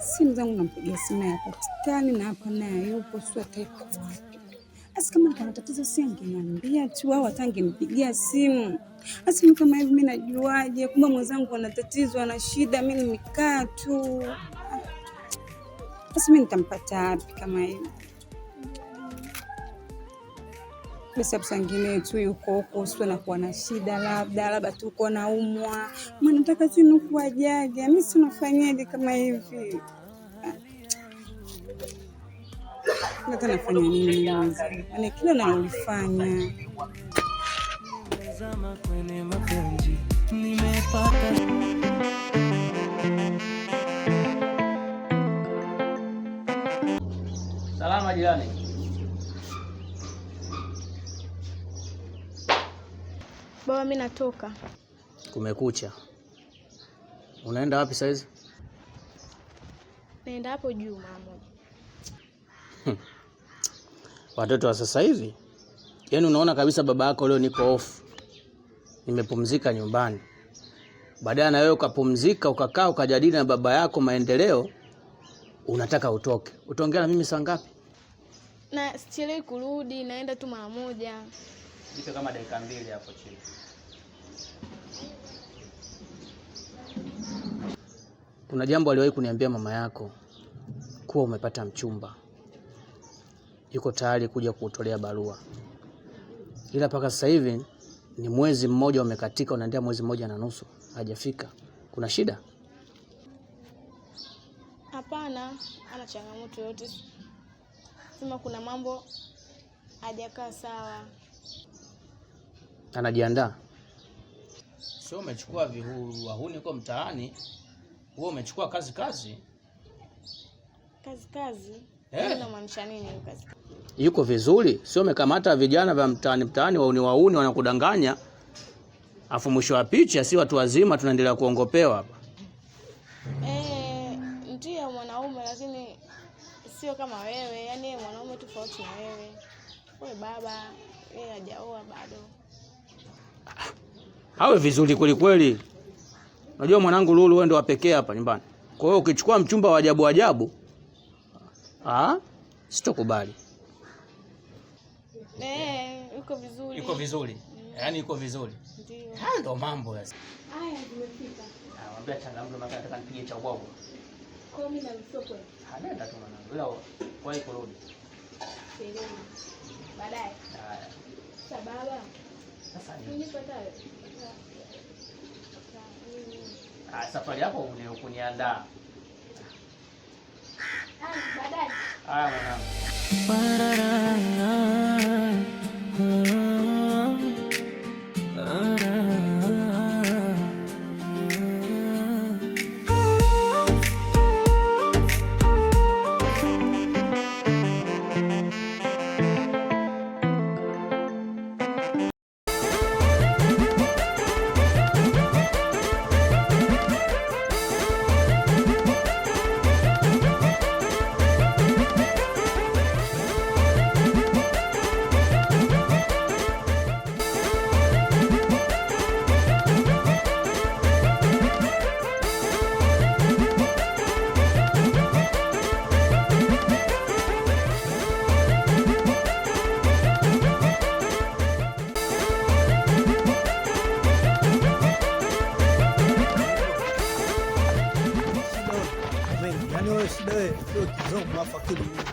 Simu zangu nampigia simu hayapatikani, na hapa naye yupo, sio hata yuko wapi. Asi kama kuna tatizo si angeniambia tu au hata angenipigia simu. Asi mimi kama hivi mimi najuaje? Kumbe mwenzangu ana tatizo, ana shida, mimi nimekaa tu. Asi mimi nitampata wapi kama hivi? Basi hapo saa ingine tu yuko huko, sio anakuwa na shida, labda labda tu uko naumwa, mwana nataka sinu kuajaje, mimi si nafanyaje kama hivi? Hata nafanya nini? Yaani kila nalolifanya Zama kwenye mapenzi nimepata. Salama jirani. Baba, mimi natoka. Kumekucha. Unaenda wapi saizi? Naenda hapo juu mara moja. Watoto wa sasa hivi, yaani unaona kabisa baba yako leo niko off, nimepumzika nyumbani. Baadaye na wewe ukapumzika ukakaa ukajadili na baba yako maendeleo, unataka utoke. Utaongea na mimi saa ngapi? Na sichelewi kurudi, naenda tu mara moja. Nipe kama dakika 2 hapo chini. Kuna jambo aliwahi kuniambia mama yako kuwa umepata mchumba, yuko tayari kuja kuutolea barua, ila mpaka sasa hivi ni mwezi mmoja umekatika, unaendea mwezi mmoja na nusu, hajafika. Kuna shida? Hapana, ana changamoto yoyote. Sema kuna mambo hajakaa sawa. Anajiandaa? Sio umechukua wahuni huko mtaani, wewe umechukua kazi kazi. Kazi kazi. Eh. Unamaanisha nini hiyo kazi? Yuko vizuri, sio umekamata vijana vya mtaani mtaani, wauni wauni wanakudanganya, afu mwisho wa picha si watu wazima tunaendelea kuongopewa hapa. Ndiyo mwanaume lakini sio kama wewe. Yaani yeye mwanaume tofauti na wewe. Wewe baba, yeye hajaoa bado. Awe vizuri kweli kweli. Unajua mwanangu Lulu, wewe ndio wa pekee hapa nyumbani. Kwa hiyo ukichukua mchumba wa ajabu ajabu, sitokubali. Yuko vizuri. Yuko vizuri. Yaani yuko vizuri. Ndio. Haya ndo mambo sasa. Haya tumefika. Naambia changamka, maana nataka nipige cha ubwabwa. Kwa mimi na msoko. Nenda tu mwanangu. Ila wahi kurudi. Baadaye. Haya. Sasa baba. Sasa nini? Nilipata. Safari yako kuniandaa. Baadaye. Haya mwanangu.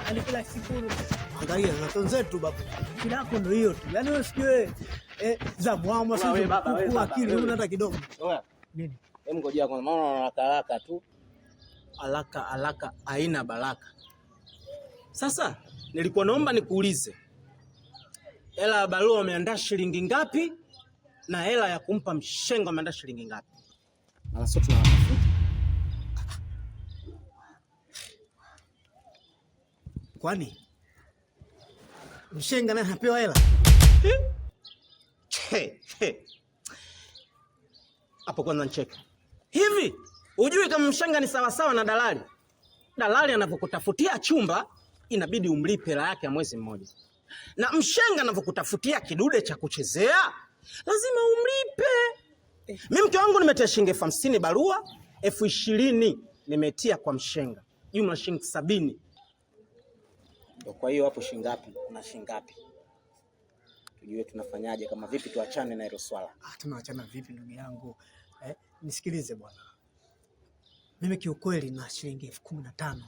Yaani kila siku angalia na wenzetu babu. Kila yako ndio hiyo tu. Yaani wewe sijui za mwama sio akili huna hata kidogo. Oya. Nini? Hebu ngojea kwanza, maana unaona haraka haraka tu. Haraka haraka haina baraka. Sasa nilikuwa naomba nikuulize, hela ya barua umeandaa shilingi ngapi na hela ya kumpa mshenga umeandaa shilingi ngapi? Mara sio tunawatafuta. Kwani mshenga naye anapewa hela? Hapo kwanza nicheke. Hivi hujui kama mshenga ni sawasawa na dalali? Dalali anapokutafutia chumba inabidi umlipe hela yake ya mwezi mmoja, na mshenga anapokutafutia kidude cha kuchezea lazima umlipe. Mimi mke wangu nimetia shilingi 50,000 barua, 20,000 nimetia kwa mshenga, jumla shilingi 70. Kwa hiyo hapo shilingi ngapi na shilingi ngapi? Tujue tunafanyaje, kama vipi tuachane na hilo swala. Ah, tunaachana vipi ndugu yangu? Nisikilize bwana. Mimi kiukweli na shilingi 15,000.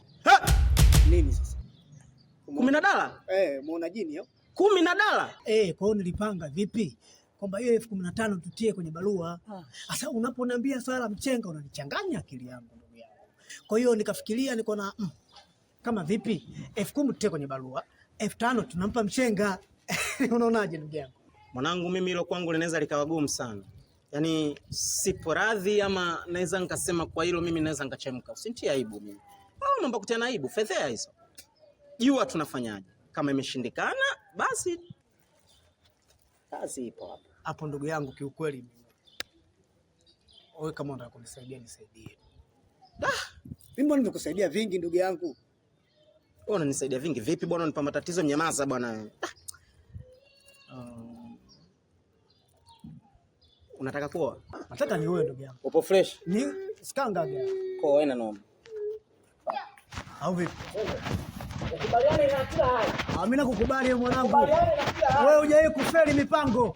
Nini sasa? 10 dola? Muona jini yo? 10 dola? Kwa hiyo nilipanga vipi? Kwamba hiyo 15,000 tutie kwenye barua. Sasa unaponiambia swala la mchenga unanichanganya akili yangu ndugu yangu. Kwa hiyo nikafikiria niko na kama vipi 10,000 tutie kwenye barua, 5,000 tunampa mchenga. Unaonaje ndugu yangu? Mwanangu, mimi hilo kwangu linaweza likawa gumu sana. Yaani sipo radhi, ama naweza nikasema kwa hilo mimi naweza nikachemka. Usinitie aibu mimi. Au mambo kutiana aibu, fedhea hizo. Jua tunafanyaje. Kama imeshindikana basi kazi ipo hapo. Hapo ndugu yangu kiukweli wewe kama unataka kunisaidia nisaidie. Mimi mbona nimekusaidia vingi ndugu yangu. Wewe unanisaidia vingi vipi bwana, unipa matatizo, mnyamaza bwana. Unataka kuoa? Nataka ni wewe ndugu yangu. Upo fresh? Ni skanga gani? Poa, haina noma. Au vipi? Ukubaliane na kila hali. Mimi nakukubali mwanangu. Wewe hujawahi kufeli mipango.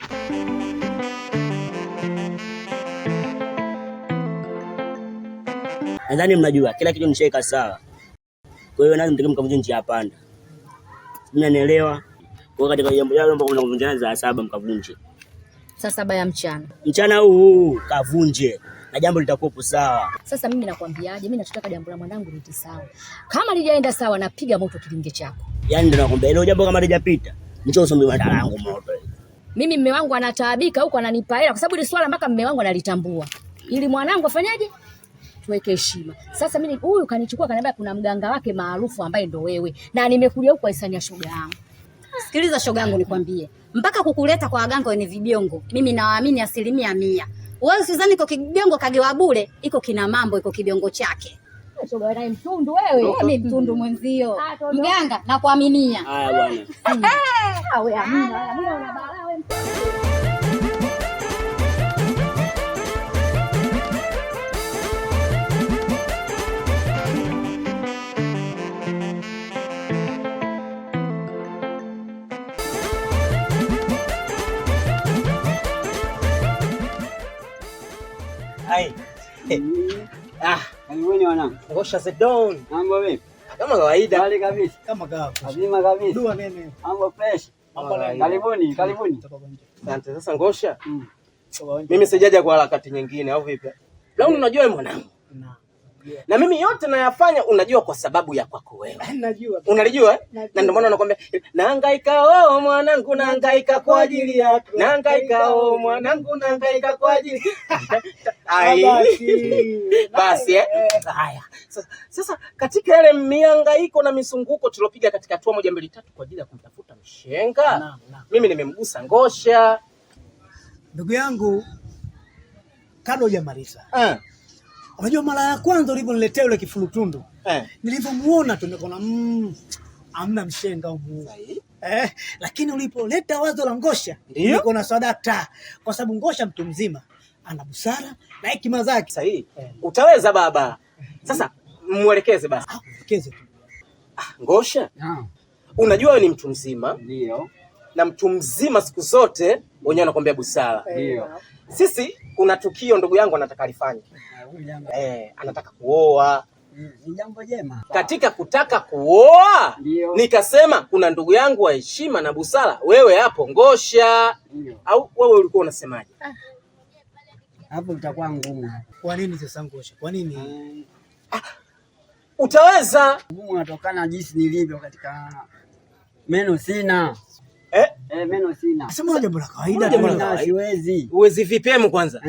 Nadhani mnajua kila kitu nishaika sawa. Kwa hiyo lazima mkavunje njia panda. Mnanielewa? Kwa hiyo katika jambo lao ambalo mnavunjana saa 7 mkavunje. Saa 7 ya mchana. Mchana huu kavunje na jambo litakuwa sawa. Sasa mimi nakwambiaje? Mimi nachotaka jambo la mwanangu liti sawa. Kama lijaenda sawa napiga moto kilinge chako. Yaani ndio nakwambia hilo jambo kama lijapita, njoo usombe banda langu moto. Mimi mume wangu anataabika huko ananipa hela kwa sababu ile swala mpaka mume wangu analitambua. Ili mwanangu afanyaje? Tuweke heshima. Sasa mimi huyu kanichukua kaniambia kuna mganga wake maarufu ambaye ndo wewe. Na nimekuja huko kwa hisani ya shoga yangu. Sikiliza shoga yangu nikwambie. Mpaka kukuleta kwa waganga wenye vibiongo, mimi nawaamini 100%. Wewe usizani iko kibiongo kagewa bure, iko kina mambo, iko kibiongo chake. Shoga wewe mtundu wewe. Mimi mtundu mwenzio. Mganga nakuaminia. Haya bwana. Ah wewe amina, amina una balaa wewe. Hai. Ah, Karibuni wanangu. Ngosha the Don. Mambo vipi? Kama kawaida. Hali kabisa. Kama kawaida. Azima kabisa. Dua nene. Mambo fresh. Mambo nene. Karibuni, karibuni. Asante. Sasa Ngosha, mimi sijaja kwa harakati nyingine au vipi? Brown, unajua wewe mwanangu. Na mimi yote nayafanya unajua kwa sababu ya kwako wewe. Najua. Unalijua eh? Na ndio maana nakwambia nahangaika oh mwanangu nahangaika kwa ajili yako. Nahangaika oh mwanangu nahangaika kwa ajili. Ai. Basi eh. Haya. Sasa katika yale mihangaiko na misunguko tulopiga katika hatua 1 2 3 kwa ajili ya kumtafuta mshenga, mimi nimemgusa Ngosha. Ndugu yangu kabla hujamaliza. Unajua mara ya kwanza ulivyoniletea yule kifurutundu, nilivyomuona tu nikaona amna mshenga humu. Lakini ulipoleta wazo la Ngosha, nikaona swadakta, kwa sababu Ngosha mtu mzima, ana busara na hekima zake. Sahihi. Utaweza baba. Sasa muelekeze basi. Muelekeze tu. Ngosha? Unajua wewe ni mtu mzima. Ndio. Na mtu mzima siku zote wenyewe anakuambia busara. Ndio. Sisi kuna tukio ndugu yangu anataka alifanye. Anataka kuoa. Ni jambo jema. Katika kutaka kuoa, nikasema kuna ndugu yangu wa heshima na busara, wewe hapo Ngosha. Au wewe ulikuwa unasemaje? Hapo itakuwa ngumu. Kwa nini sasa Ngosha? Kwa nini? Utaweza. Ngumu unatokana na jinsi nilivyo katika meno sina. Meno sina. Sema jambo la kawaida. Jambo la kawaida. Siwezi. Uwezi vipi kwanza?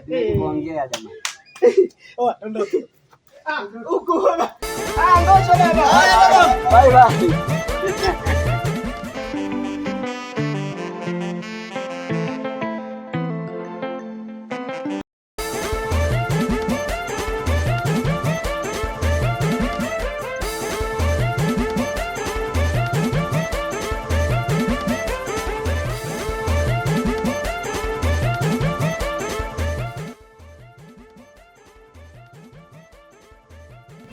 Niliongea jamani. Oh, ondoka. Huko baba. Ngosha baba. Bye bye.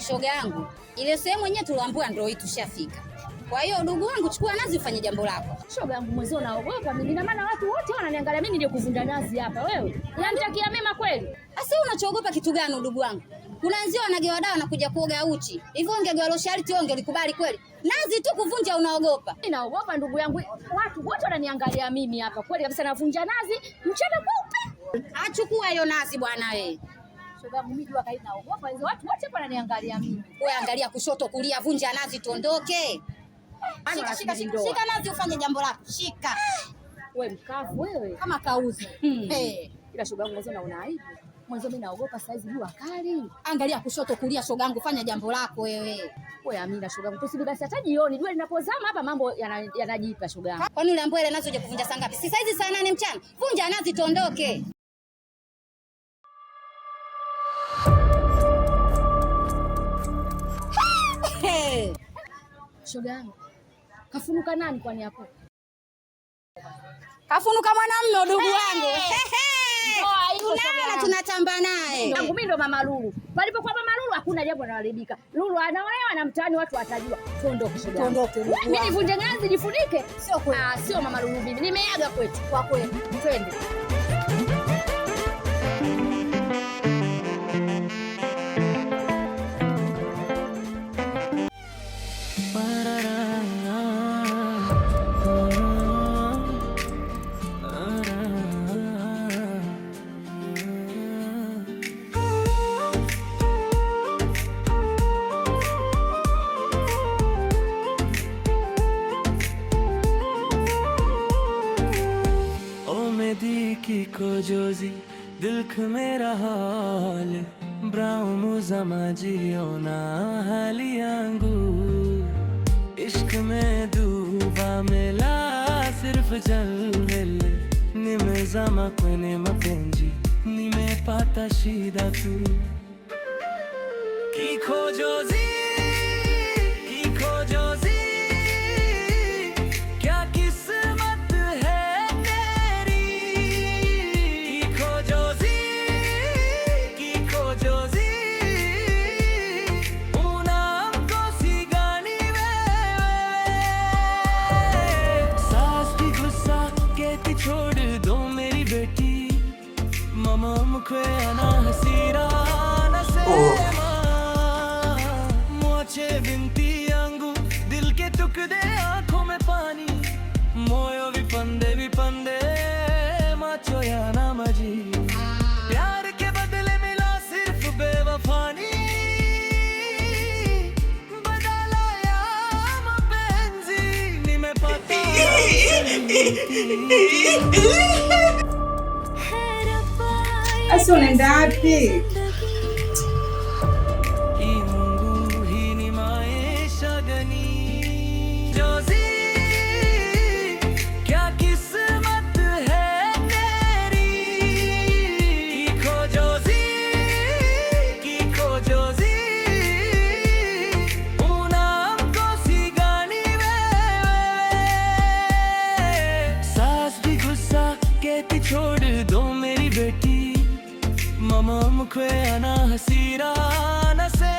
Shoga yangu, ile sehemu yenyewe tuliambiwa ndio hii, tushafika. Kwa hiyo ndugu wangu, chukua nazi ufanye jambo lako. Shoga yangu mwenzio naogopa mimi, na maana watu wote wananiangalia mimi ndio kuvunja nazi hapa. Wewe unanitakia mema kweli? Asa unachoogopa kitu gani ndugu wangu? Kuna wenzio wanagewa dawa na kuja kuoga uchi. Hivyo ungegewa losharti wewe ungelikubali kweli? Nazi tu kuvunja unaogopa. Mimi naogopa ndugu yangu, watu wote wananiangalia mimi hapa. Kweli kabisa navunja nazi mchana kweupe. Achukua hiyo nazi bwana wewe. Shoga yangu mimi jua kali naogopa, watu wote hapa wananiangalia mimi. Wewe angalia kushoto kulia, vunja nazi tuondoke. Shika, shika, shika, shika nazi ufanye jambo lako. Shika. Wewe mkavu wewe. Kama kauzi. Hey. Ila shoga yangu mwanzo naona aibu. Mwanzo mimi naogopa saizi jua kali. Angalia kushoto kulia, shoga yangu, fanya jambo lako wewe. Wewe Amina shoga yangu, tusubiri basi hata jioni jua linapozama hapa mambo yanajipa shoga yangu. Kwani uliambiwa ile nazi uje kuvunja saa ngapi? Si saizi saa 8 mchana. Vunja nazi tuondoke. Shoga yangu, kafunuka nani kwani hapo? Kafunuka mwanamume ndugu wangu. Tunala tunatamba naye. Yangu mimi ndo mama Lulu. Palipokuwa mama Lulu hakuna jambo linaloharibika. Lulu anaolewa na mtaani watu watajua. Tuondoke shoga. Tuondoke. Mimi nivunje ngazi jifunike? Sio kweli. Ah, sio mama Lulu mimi. Nimeaga kwetu. Kwa kweli. Twende. Kikojozi dilk mera hal braumu zamajiona hali yangu ishq mein duba mela sirf jalvil nimezama kwenye mapenzi nimepata shida tu kikojozi kikojozi क्या किस्मत है तेरी kikojozi unamkosi gani wewe सास भी गुस्सा कहती छोड़ दो मेरी बेटी mama mkwe ana hasira anasema mwache binti yangu dil ke tukde aankhon mein pani moyo vipande vipande macho yana maji प्यार के बदले मिला सिर्फ बेवफानी badala ya mapenzi nimepata Asa unaenda wapi? Mungu hii ni maisha gani Jozi क्या किस्मत है तेरी kikojozi unamkosi gani wewe सास भी गुस्सा कहती छोड़ दो मेरी बेटी mama mkwe ana hasira anasema